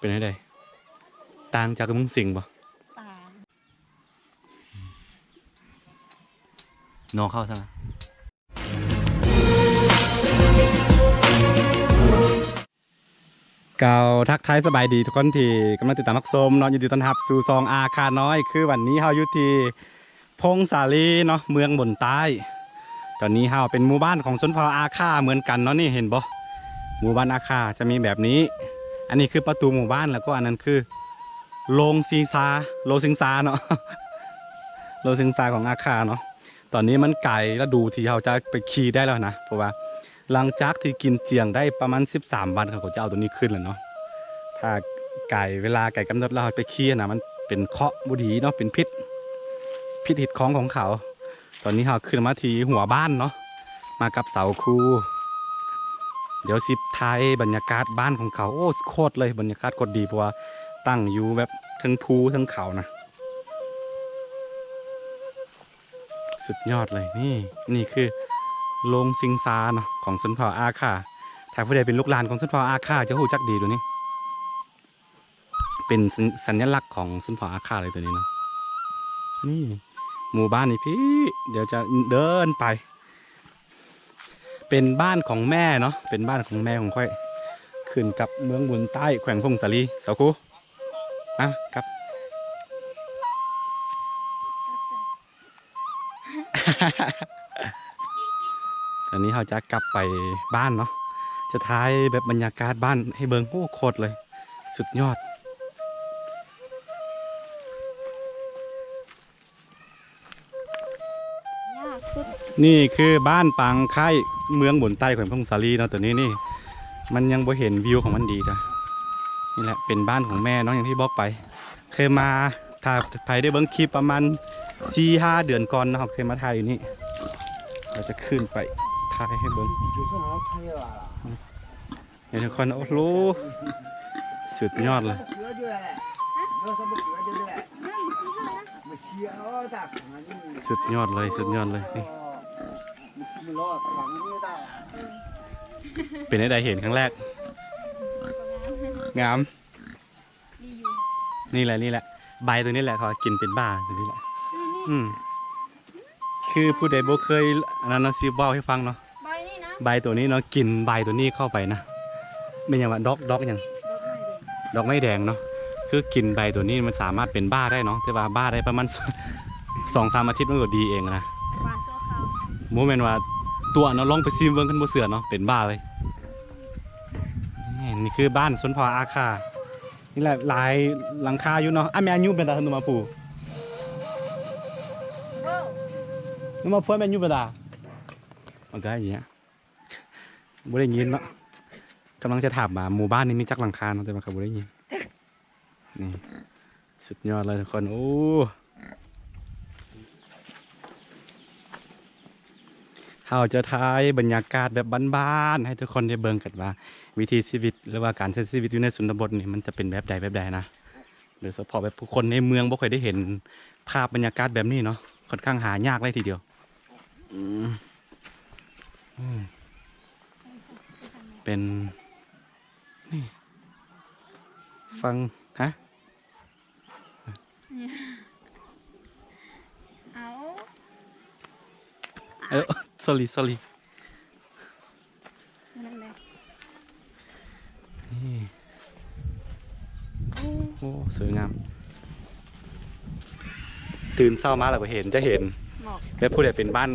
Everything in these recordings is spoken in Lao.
ປັນຈັ່ງໃດ? ຕ່າງຈາກເມືອງສິງບໍ່? ຕ່າງ. ນ້ອງເຂົ້າທາງ ກ່າວທັກທາຍສະບາຍດີທຸກຄົນທີ່ກຳລັງຕິດຕາມຮັບຊົມເນາະ, ຍິນດີຕ້ອນຮັບສູ່ຊ່ອງອາຄານ້ອຍ. ຄືວັນນີ້ເຮົາຢູ່ທີ່ພົງສາລີເນາະ, ເມືອງບົນໃຕ້. ຕອນນີ້ເຮົາເປັນໝູ່ບ້ານຂອງຊົນເຜົ່າອາຄາເໝືອນກັນເນາະ, ນີ້ເຫັນບໍ່? ໝູ່ບ້ານອາຄາຈະມີແບບນີ້. ອັນນີ້ຄືປະຕູໝູ່ບ້ານ, ແລ້ວກໍອັນນັ້ນຄືໂລງຊິງຊາ, ໂລງຊິງຊາເນາະ, ໂລງຊິງຊາຂອງອາຄາເນາະ. ຕອນນີ້ມັນກາຍລະດູທີ່ເຮົາຈະໄປຂີ່ໄດ້ແລ້ວນະ, ເພາະວ່າຫຼັງຈາກທີ່ກິນຈຽງໄດ້ປະມານສິບສາມວັນ ເຂົາກໍຈະເອົາໂຕນີ້ຂຶ້ນແລ້ວເນາະ. ຖ້າກາຍເວລາກາຍກຳນົດແລ້ວເຮົາໄປຂີ່ນະ, ມັນເປັນເຄາະບໍ່ດີເນາະ, ເປັນພິດ, ພິດຮີດຄອງຂອງເຂົາ. ຕອນນີ້ເຮົາຂຶ້ນມາທີ່ຫົວບ້ານເນາະ, ມາກັບສາວຄູ. ດຽວຊິຖ່າຍບັນຍາກາດບ້ານຂອງເຂົາ. ໂອ້ ໂຄດເລີຍ, ບັນຍາກາດໂຄດດີ, ເພາະວ່າຕັ້ງຢູ່ແບບເທິງພູເທິງເຂົານະ. ສຸດຍອດເລີຍ. ນີ້ ນີ້ຄືໂລງຊິງຊາເນາະ ຂອງຊົນເຜົ່າອາຄາ. ຖ້າຜູ້ໃດເປັນລູກຫຼານຂອງຊົນເຜົ່າອາຄາຈະຮູ້ຈັກດີໂຕນີ້. ເປັນສັນ ສັນຍະລັກຂອງຊົນເຜົ່າອາຄາເລີຍໂຕນີ້ເນາະ. ນີ້ໝູ່ບ້ານນີ້ພີ້, ດຽວຈະເດີນໄປ. ເປັນບ້ານຂອງແມ່ເນາະ, ເປັນບ້ານຂອງແມ່ຂອງຂ້ອຍ, ຂຶ້ນກັບເມືອງບຸນໃຕ້ ແຂວງຜົ້ງສາລີ. ສາວຄູ ມາກັບ. ອັນນີ້ເຮົາຈະກັບໄປບ້ານເນາະ, ຈະຖ່າຍແບບບັນຍາກາດບ້ານໃຫ້ເບິ່ງ. ໂອ້ ໂຄດເລີຍ, ສຸດຍອດ. ຍາກສຸດ. ນີ້ຄືບ້ານປາງໄຄ້ ເມືອງບົນໃຕ້ ແຂວງຜົ້ງສາລີເນາະ. ໂຕນີ້ນີ້ ມັນຍັງບໍ່ເຫັນວິວຂອງມັນດີຈ້ະ. ນີ້ແຫຼະເປັນບ້ານຂອງແມ່ເນາະ, ຢ່າງທີ່ບອກໄປ ເຄີຍມາ, ຖ້າໃຜໄດ້ເບິ່ງຄລິບປະມານສີ່ຫ້າເດືອນກ່ອນເນາະ, ເຮົາເຄີຍມາຖ່າຍຢູ່ນີ້. ເຮົາຈະຂຶ້ນໄປຖ່າຍໃຫ້ເບິ່ງ. ເຫັນທຸກຄົນ, ໂອ້ໂຫ ສຸດຍອດເລີຍ, ສຸດຍອດເລີຍ, ສຸດຍອດເລີຍ. ນີ້ ເປັນໃດ ເຫັນຄັ້ງແລກ? ງາມ. ນີ້ແຫຼະ ນີ້ແຫຼະ ໃບໂຕນີ້ແຫຼະ ເຂົາວ່າກິນເປັນບ້າໂຕນີ້ແຫຼະ. ອືມ ຄືຜູ້ໃດບໍ່ເຄີຍອັນນັ້ນເນາະ ຊິເວົ້າໃຫ້ຟັງເນາະ, ໃບນີ້ນະ ໃບໂຕນີ້ເນາະ ກິນໃບໂຕນີ້ເຂົ້າໄປນະ ແມ່ນຫຍັງວະ ດອກ ດອກຫຍັງ ດອກໄມ້ແດງ ດອກໄມ້ແດງເນາະ. ຄືກິນໃບໂຕນີ້ມັນສາມາດເປັນບ້າໄດ້ເນາະ, ແຕ່ວ່າບ້າໄດ້ປະມານ ສອງສາມອາທິດມັນກໍດີເອງນະ, ບ້າຊົ່ວຄາວ. ບໍ່ແມ່ນວ່າຕົວະເນາະ, ລອງໄປຊີມເບິ່ງ ຄັນບໍ່ເຊື່ອເນາະ ເປັນບ້າເລີຍ. ນີ້ ນີ້ຄືບ້ານຊົນເຜົ່າອາຄາ. ນີ້ແຫຼະ ຫຼາຍຫຼັງຄາຢູ່ເນາະ. ອາ ແມ່ນອາຍຸເປັນຕາ ໜຸມມາພູ ໜຸມມາພູ ແມ່ນອາຍຸເປັນຕາ ມັນກໍຢ່າງເງຍ ບໍ່ໄດ້ຍິນເນາະ. ກຳລັງຈະຖາມວ່າໝູ່ບ້ານນີ້ມີຈັກຫຼັງຄາເນາະ, ແຕ່ວ່າເຂົາບໍ່ໄດ້ຍິນ. ນີ້ ສຸດຍອດເລີຍທຸກຄົນ. ໂອ້ ເຮົາຈະຖ່າຍບັນຍາກາດແບບບ້ານໆ ໃຫ້ທຸກຄົນໄດ້ເບິ່ງກັນວ່າ ວິຖີຊີວິດ ຫຼືວ່າການໃຊ້ຊີວິດຢູ່ໃນຊົນນະບົດນີ້ ມັນຈະເປັນແບບໃດແບບໃດນະ. ໂດຍສະເພາະແບບຜູ້ຄົນໃນເມືອງບໍ່ຄ່ອຍໄດ້ເຫັນພາບບັນຍາກາດແບບນີ້ເນາະ, ຂ້ອນຂ້າງຫາຍາກເລີຍທີດຽວ. ອືມ ອືມ ເປັນ ນີ້ ຝັ່ງ ຮະ? ເອົາ ເອີ sorry sorry. ນັ້ນແຫຼະ ນີ້ ໂອ້ ສວຍງາມ. ຕື່ນເຊົ້າມາແລ້ວກໍເຫັນ ຈະເຫັນໝອກ ແບບຜູ້ໃດເປັນບ້ານ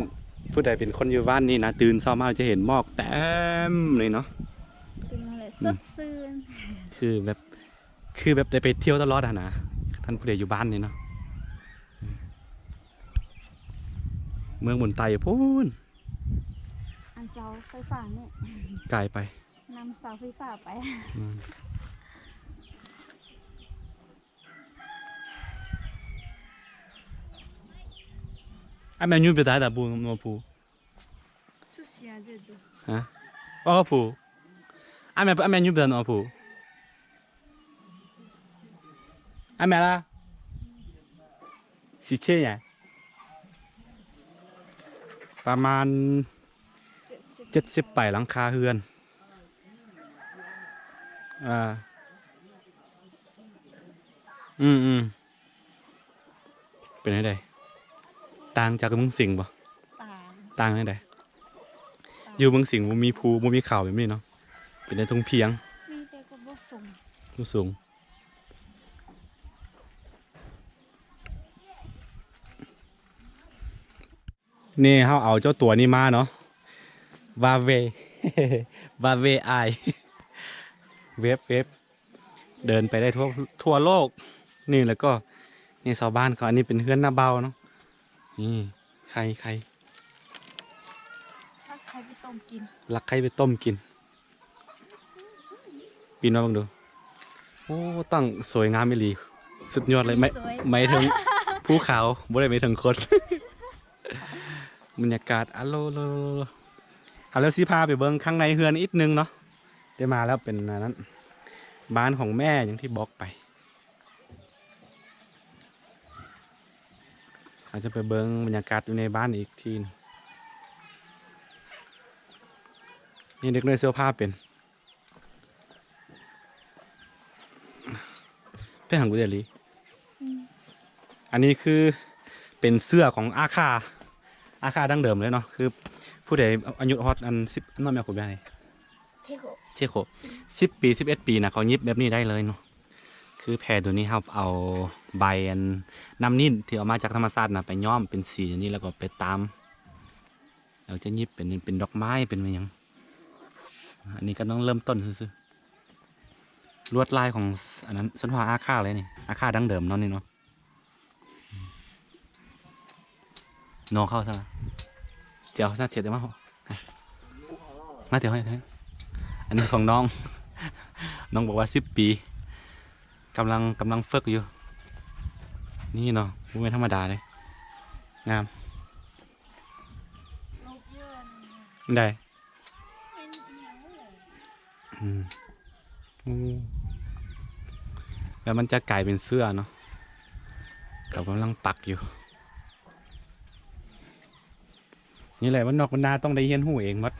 ຜູ້ໃດເປັນຄົນຢູ່ບ້ານນີ້ນະ ຕື່ນເຊົ້າມາຈະເຫັນໝອກເຕັມເລີຍເນາະ. ຂຶ້ນມາແລ້ວ ອືມ ສົດຊື່ນ ຄືແບບ ຄືແບບໄດ້ໄປທ່ຽວຕະຫຼອດຫັ້ນນະ ທ່ານຜູ້ໃດຢູ່ບ້ານນີ້ເນາະ. ເມືອງບົນໃຕ້ພຸ້ນ ອັນເສົາໄຟຟ້ານີ້ ກາຍໄປ ນຳເສົາໄຟຟ້າໄປ. ອືມ ອາ ແມ່ນຢູ່ເປັນຕາ ຕາບູ ນຳພູ ຮະ? ອໍ ພູ ອາແມ່ ອາແມ່ ຢູ່ເປັນ ອໍ ພູ ອາແມ່ລະ ຊິເຊຍ ປະມານເຈັດສິບປາຍຫຼັງຄາເຮືອນ ອ່າ. ອືມໆ ເປັນຈັ່ງໃດ? ຕ່າງຈາກເມືອງສິງບໍ່? ຕ່າງ ຕ່າງຈັ່ງໃດ? ຕ່າງ ຢູ່ເມືອງສິງບໍ່ມີພູ ບໍ່ມີເຂົາແບບນີ້ເນາະ ເປັນແຕ່ທົ່ງພຽງ ມີແຕ່ກໍບໍ່ສູງ ບໍ່ສູງ. ນີ້ເຮົາເອົາເຈົ້າຕົວນີ້ມາເນາະ ວາເວ ວາເວອ້າຍ ເວັບ ເວັບ ເດີນໄປໄດ້ທົ່ວ ທົ່ວໂລກນີ້. ແລ້ວກໍນີ້ຊາວບ້ານເຂົາ ອັນນີ້ເປັນເຮືອນນ້າບ່າວເນາະ. ນີ້ໄຂ່ ໄຂ່ ລັກໄຂ່ໄປຕົ້ມກິນ ລັກໄຂ່ໄປຕົ້ມກິນ. ປີນມາເບິ່ງດູ. ໂອ້ ຕັ້ງສວຍງາມອີ່ຫຼີ ສຸດຍອດເລີຍ. ສວຍ ໝາຍເຖິງພູເຂົາ ບໍ່ໄດ້ໝາຍເຖິງຄົນ. ບັນຍາກາດ ອາໂລໂລໂລໂລ. ເຮົາແລ້ວຊິພາໄປເບິ່ງຂ້າງໃນເຮືອນອີກໜຶ່ງເນາະ. ໄດ້ມາແລ້ວ ເປັນອັນນັ້ນ ບ້ານຂອງແມ່ ຢ່າງທີ່ບອກໄປ. ເຮົາຈະໄປເບິ່ງບັນຍາກາດຢູ່ໃນບ້ານອີກທີໜຶ່ງ. ນີ້ເດັກນ້ອຍໂຊພາເປັນ ເປັນຫຍັງກູເດລີ. ອືມ ອັນນີ້ຄືເປັນເສື້ອຂອງອາຄາ ອາຄາດັ້ງເດີມເລີຍເນາະ. ຄືຜູ້ໃດອາຍຸຮອດອັນສິບ ອັນນັ້ນແມ່ນຄູແບບໃດ? ເຊໂກ ເຊໂກ ສິບປີ ສິບເອັດປີນະ ເຂົາຫຍິບແບບນີ້ໄດ້ເລີຍເນາະ. ຄືແພໂຕນີ້ເຮົາເອົາໃບອັນນ້ຳນິ້ນທີ່ເອົາມາຈາກທຳມະຊາດນະ ໄປຍ້ອມເປັນສີນີ້ ແລ້ວກໍໄປຕາມ ແລ້ວຈະຫຍິບເປັນ ເປັນດອກໄມ້ ເປັນຫຍັງ. ອັນນີ້ກຳລັງເລີ່ມຕົ້ນຊື່ໆ ລວດລາຍຂອງ ອັນນັ້ນ ຊົນເຜົ່າອາຄາເລີຍນີ້ ອາຄາດັ້ງເດີມເນາະນີ້ເນາະ. ນ້ອງເຂົ້າຊະ ຈຽວຊະ ເທດມາ ມາ ດຽວໃຫ້ ອັນນີ້ຂອງນ້ອງ ນ້ອງບອກວ່າສິບປີ ກຳລັງ ກຳລັງຝຶກຢູ່. ນີ້ເນາະ ບໍ່ແມ່ນທຳມະດາເດ້ ງາມ ໄດ້ ອືມ ໂອ້ ແລ້ວມັນຈະກາຍເປັນເສື້ອເນາະ ເຂົາກຳລັງປັກຢູ່. ນີ້ແຫຼະ ບ້ານນອກບ້ານນາຕ້ອງໄດ້ຮຽນຮູ້ເອງໝົດ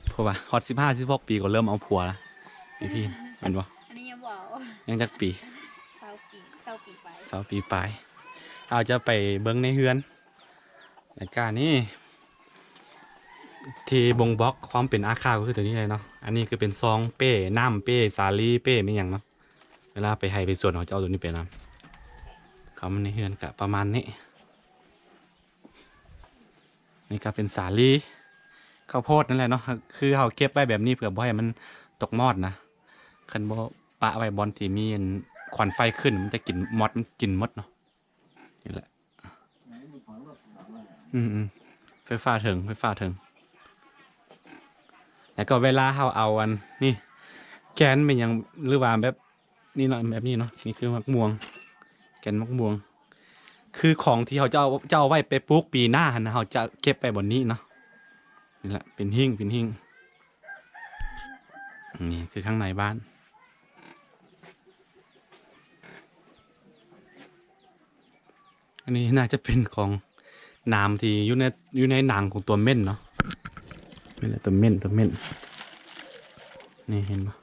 ເພາະວ່າຮອດສິບຫ້າ ສິບຫົກປີກໍເລີ່ມເອົາຜົວລະ ອີພີ ແມ່ນບໍ່? ອັນນີ້ຍັງບໍ່ເອົາ ຍັງຈັກປີ? ຊາວປີ ຊາວປີປາຍ ຊາວປີປາຍ. ເຮົາຈະໄປເບິ່ງໃນເຮືອນ ແລ້ວກະນີ້ ທີ່ບົ່ງບອກຄວາມເປັນອາຄາກໍຄືຕົວນີ້ເລີຍເນາະ. ອັນນີ້ຄືເປັນຊອງເປ້ ນ້ຳເປ້ ສາລີເປ້ ແມ່ນຫຍັງເນາະ. ເວລາໄປໄຮ່ໄປສວນ ເຂົາຈະເອົາຕົວນີ້ໄປນຳ. ເຂົ້າມາໃນເຮືອນກະປະມານນີ້. ນີ້ກະເປັນສາລີ ເຂົ້າໂພດນັ້ນແຫຼະເນາະ. ຄືເຮົາເກັບໄວ້ແບບນີ້ເພື່ອບໍ່ໃຫ້ມັນຕົກມອດນະ. ຄັນບໍ່ປະໄວ້ບ່ອນທີ່ມີອັນຄວັນໄຟຂຶ້ນ ມັນຈະກິນ ມອດມັນກິນໝົດເນາະ. ນີ້ແຫຼະ ອືມໆ ໄຟຟ້າເຖິງ ໄຟຟ້າເຖິງ. ແລ້ວກໍເວລາເຮົາເອົາອັນນີ້ ແກນແມ່ນຫຍັງ ຫຼືວ່າແບບນີ້ເນາະ ແບບນີ້ເນາະ. ນີ້ຄືໝາກມ່ວງ ແກນໝາກມ່ວງ ຄືຂອງທີ່ເຮົາຈະເອົາ ຈະເອົາໄວ້ໄປປູກປີໜ້າຫັ້ນນະ ເຮົາຈະເກັບໄວ້ບ່ອນນີ້ເນາະ. ນີ້ແຫຼະ ເປັນຫິ້ງ ເປັນຫິ້ງ. ນີ້ຄືຂ້າງໃນບ້ານ. ອັນນີ້ໜ້າຈະເປັນຂອງໜາມທີ່ຢູ່ໃນ ຢູ່ໃນໜັງຂອງຕົວເມັ້ນເນາະ. ນີ້ແຫຼະ ຕົວເມັ້ນ ຕົວເມັ້ນ. ນີ້ເຫັນບໍ່?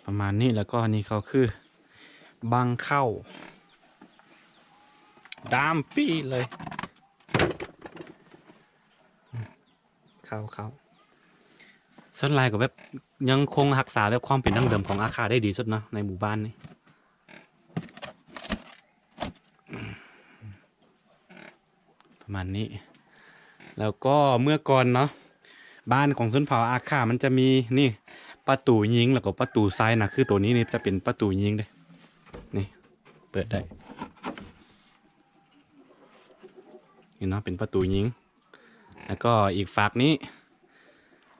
ປະມານນີ້. ແລ້ວກໍອັນນີ້ກໍຄືບັງເຂົ້າ ດຳປີເລີຍ. ເຂົ້າ ເຂົ້າ ສ່ວນຫຼາຍກໍແບບຍັງຄົງຮັກສາແບບຄວາມເປັນດັ້ງເດີມຂອງອາຄາໄດ້ດີສຸດເນາະ ໃນໝູ່ບ້ານນີ້. ປະມານນີ້. ແລ້ວກໍເມື່ອກ່ອນເນາະ ບ້ານຂອງຊົນເຜົ່າອາຄາມັນຈະມີນີ້ ປະຕູຍິງ ແລ້ວກໍປະຕູໄຊນະ. ຄືໂຕນີ້ນີ້ຈະເປັນປະຕູຍິງເດ້ ນີ້ ເປີດໄດ້ ນີ້ເນາະ ເປັນປະຕູຍິງ. ແລ້ວກໍອີກຟາກນີ້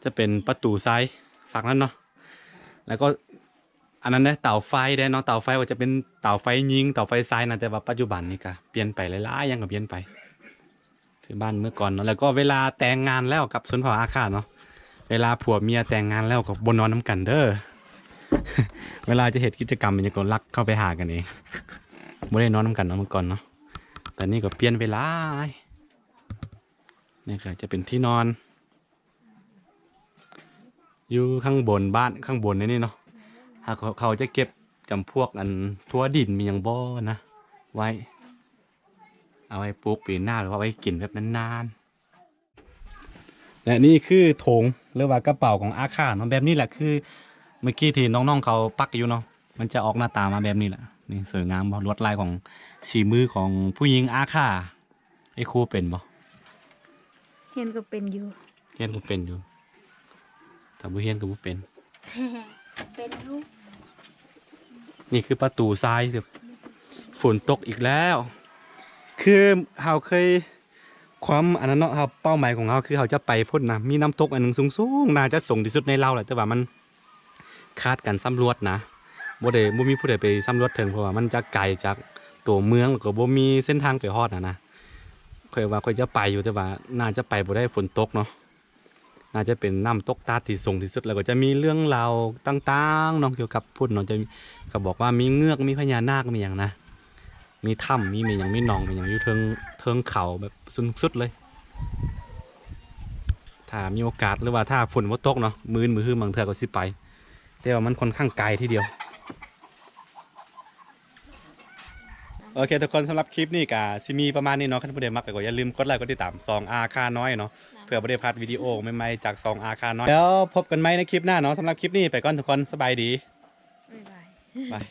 ຈະເປັນປະຕູໄຊ ຟາກນັ້ນເນາະ. ແລ້ວກໍ ອັນນັ້ນເດ້ ເຕົາໄຟເດ້ເນາະ ເຕົາໄຟກໍຈະເປັນເຕົາໄຟຍິງ ເຕົາໄຟຊາຍນະ. ແຕ່ວ່າປັດຈຸບັນນີ້ກະປ່ຽນໄປ ຫຼາຍໆຢ່າງກໍປ່ຽນໄປ ຄືບ້ານເມື່ອກ່ອນເນາະ. ແລ້ວກໍເວລາແຕ່ງງານແລ້ວກັບຊົນເຜົ່າອາຄາເນາະ ເວລາຜົວເມຍແຕ່ງງານແລ້ວກໍບໍ່ນອນນຳກັນເດີ. ເວລາຈະເຮັດກິດຈະກຳອີ່ຫຍັງກໍລັກເຂົ້າໄປຫາກັນເອງ ບໍ່ໄດ້ນອນນຳກັນເນາະ ເມື່ອກ່ອນເນາະ. ແຕ່ນີ້ກໍປ່ຽນໄປຫຼາຍ. ນີ້ກໍຈະເປັນທີ່ນອນ ຢູ່ຂ້າງບົນບ້ານ ຂ້າງບົນໃນນີ້ເນາະ ຫາກເຂົາ ເຂົາຈະເກັບຈຳພວກອັນຖົ່ວດິນມີຫຍັງບໍ່ນະ ໄວ້ ເອົາໄວ້ປູກປີໜ້າ ຫຼືວ່າໄວ້ກິນແບບນານໆ. ແລະນີ້ຄືຖົງ ຫຼືວ່າກະເປົາຂອງອາຂ້າເນາະ ແບບນີ້ແຫຼະ ຄືເມື່ອກີ້ທີ່ນ້ອງໆເຂົາປັກຢູ່ເນາະ ມັນຈະອອກໜ້າຕາມາແບບນີ້ແຫຼະ. ນີ້ສວຍງາມບໍ່? ລວດລາຍຂອງສີມືຂອງຜູ້ຍິງອາຂ້າ. ເອ້ຍ ຄູເປັນບໍ່? ຮຽນກໍເປັນຢູ່ ຮຽນກໍເປັນຢູ່ ຖ້າບໍ່ຮຽນກໍບໍ່ເປັນ ເປັນຢູ່. ນີ້ຄືປະຕູຊາຍ ຝົນຕົກອີກແລ້ວ ຄືເຮົາເຄີຍ ຄວາມອັນນັ້ນເນາະ ເຮົາ ເປົ້າໝາຍຂອງເຮົາຄືເຮົາຈະໄປພຸ້ນນະ ມີນ້ຳຕົກອັນໜຶ່ງສູງໆ ໜ້າຈະສູງທີ່ສຸດໃນລາວແຫຼະ ແຕ່ວ່າມັນຂາດການສຳຫຼວດນະ ບໍ່ໄດ້ ບໍ່ມີຜູ້ໃດໄປສຳຫຼວດເຖິງ ເພາະວ່າມັນຈະໄກຈາກຕົວເມືອງ ແລ້ວກໍບໍ່ມີເສັ້ນທາງໄປຮອດຫັ້ນນະ. ຂ້ອຍວ່າຂ້ອຍຈະໄປຢູ່ ແຕ່ວ່າໜ້າຈະໄປບໍ່ໄດ້ ຝົນຕົກເນາະ. ໜ້າຈະເປັນນ້ຳຕົກຕາດທີ່ສູງທີ່ສຸດ ແລ້ວກໍຈະມີເລື່ອງລາວຕ່າງໆເນາະ ກ່ຽວກັບພຸ້ນເນາະ ຈະ ເຂົາບອກວ່າມີເງືອກ ມີພະຍານາກ ມີຫຍັງນະ ມີຖ້ຳ ມີແມ່ນຫຍັງ ມີໜອງ ມີຫຍັງຢູ່ເທິງ ເທິງເຂົາແບບສູງສຸດເລີຍ. ຖ້າມີໂອກາດ ຫຼືວ່າຖ້າຝົນບໍ່ຕົກເນາະ ມື້ອື່ນມື້ຮືບາງເທື່ອກໍຊິໄປ ແຕ່ວ່າມັນຂ້ອນຂ້າງໄກທີດຽວ. ໂອເຄທຸກຄົນ ສຳລັບຄລິບນີ້ກະຊິມີປະມານນີ້ເນາະ ຄັນຜູ້ໃດມັກກໍຢ່າລືມກົດໄລກົດຕິດຕາມຊ່ອງອາຄານ້ອຍເນາະ ເພື່ອບໍ່ໄດ້ພາດວິດີໂອໃໝ່ໆຈາກຊ່ອງອາຄານ້ອຍ. ແລ້ວພົບກັນໃໝ່ໃນຄລິບໜ້າເນາະ ສຳລັບຄລິບນີ້ໄປກ່ອນທຸກຄົນ ສະບາຍດີ ບາຍບາຍ ບາຍ.